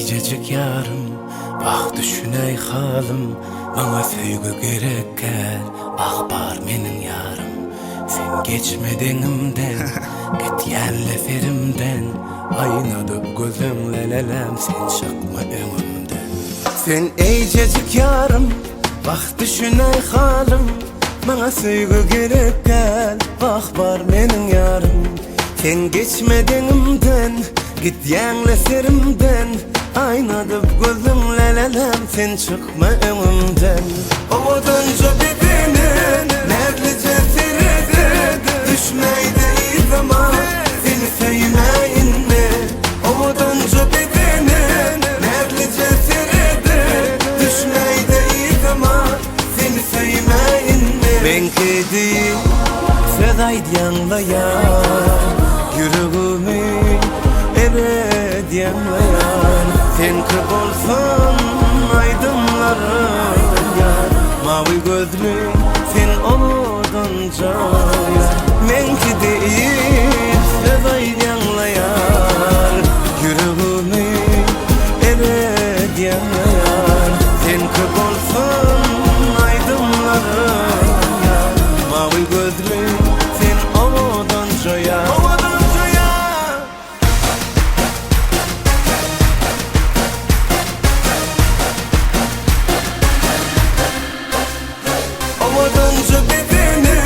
Eýjejik ýarym, wah düşünäý halym, Maňa söýgi gerekgäl, ah bar meniň ýarym. Sen geçme deňimden, gitýänle serimden, Aýnadyp gözüň leleläm, sen çykma öňümden. Sen eýjejik ýarym, wah düşünäý halym, Maňa söýgi gerekgäl, wah bar meniň ýarym. Sen geçme deňimden, gidýäňle serimden, Aýnadyp gözüň läleläm, sen çykma öňümden. Owadanja bedene, näzlije serede, Düşmäýde yzyma, seni söýmäýin men. Owadanja bedene, näzlije serede, Düşmäýde yzyma, Seni söýmäýin men. Meňki diýip söz aýdýaňla ýar, Ýüregimi eredýäňla ýar. Seňki bolsun aýdymlarym ýar, Mawy gözli sen owadanja ýar. Meňki diýip söz aýdýaňla ýar, Ýüregimi eredýäňla ýar. Seňki bolsun aýdymlarym ýar, Mawy gözli sen owadanja ýar. Owadanja ýar. Owadanja bedene,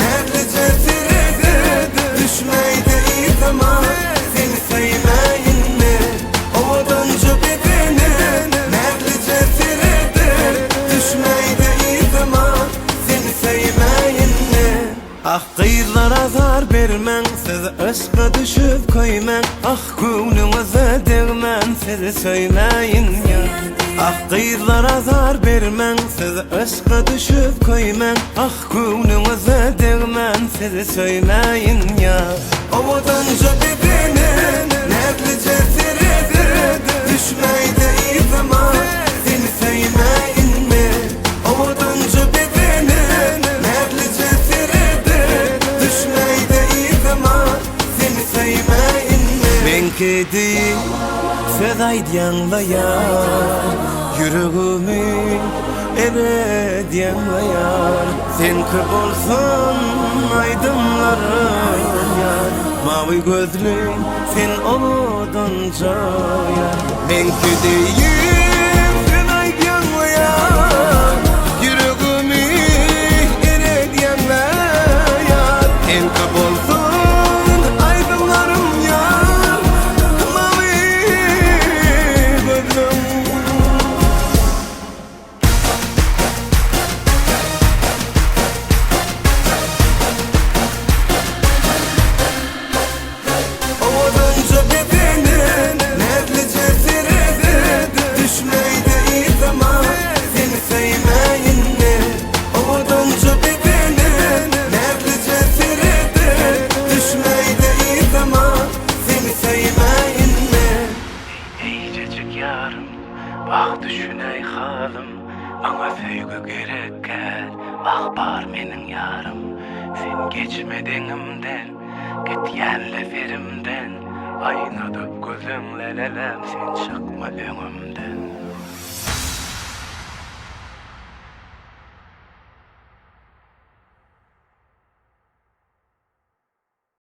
näzlije serede, Düşmäýde yzyma, seni söýmäýin men. Owadanja bedene, näzlije serede, Düşmäýde yzyma, seni söýmäýin men. Ah gyzlar azar bermäň, siz yşka düşüp köýmäň, Ah göwnüňize degmän sizi söýmäýin ýa. Ah gyzlar azar bermäň, siz yşka düşüp köýmäň, Ah göwnüňize degmän sizi söýmäýin ýa. Owadanja bedene, näzlije serede, Düşmäýde yzyma, seni söýmäýin men. Owadanja bedene, näzlije serede, Düşmäýde yzyma, seni söýmäýin men. Meňki diýip söz aýdýaňla ýar, Ýüregimi eredýäňla ýar. Seňki bolsun aýdymlarym ýar, Mawy gözli sen owadanja ýar. Meňki diýip sen aýdýaňla ýar, Ýüregimi eredýäňla ýar. Seňki bolsun aýdymlarym ýar, Mawy gözlüm. Owadanja bedene, näzlije serede, Düşmäýde yzyma, seni söýmäýin men. Owadanja bedene, näzlije serede, Düşmäýde yzyma, seni söýmäýin men. Eýjejik ýarym, Wah düşünäý halym, Maňa söýgi gerek gäl, Ah bar meniň ýarym. Sen geçme deňimden, Gitýänle serimden, Aýnadyp gözüň läleläm, Sen çykma öňümden.